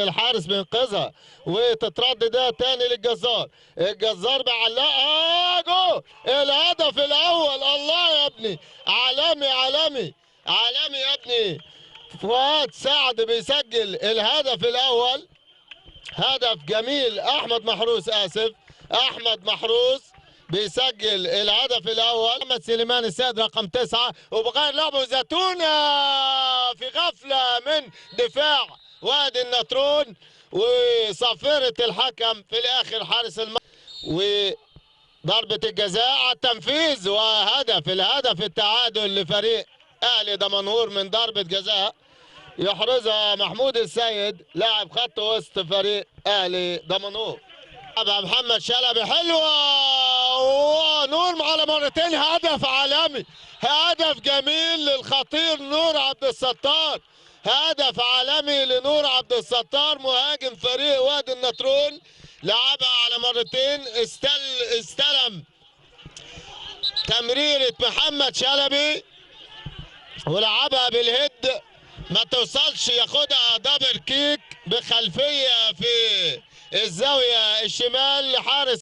الحارس بينقذها وتترد ده تاني للجزار. الجزار بيعلقها، جول! الهدف الاول. الله يا ابني، عالمي عالمي عالمي يا ابني. فؤاد سعد بيسجل الهدف الاول، هدف جميل. احمد محروس، اسف، احمد محروس بيسجل الهدف الاول. محمد سليمان السيد رقم 9 وبغير لعبه زيتونه في غفلة من دفاع وادي النطرون وصافره الحكم في الاخر حارس المرمى. وضربه الجزاء على التنفيذ وهدف، الهدف التعادل لفريق اهلي دمنهور من ضربه جزاء يحرزها محمود السيد لاعب خط وسط فريق اهلي دمنهور. محمد شلبي حلوة ونور على مرتين، هدف عالمي، هدف جميل للخطير نور عبد الستار، هدف عالمي لنور عبد الستار مهاجم فريق وادي النطرون. لعبها على مرتين، استلم تمريرة محمد شلبي ولعبها بال head، ما توصلش، ياخدها double kick بخلفية في الزاوية الشمال لحارس.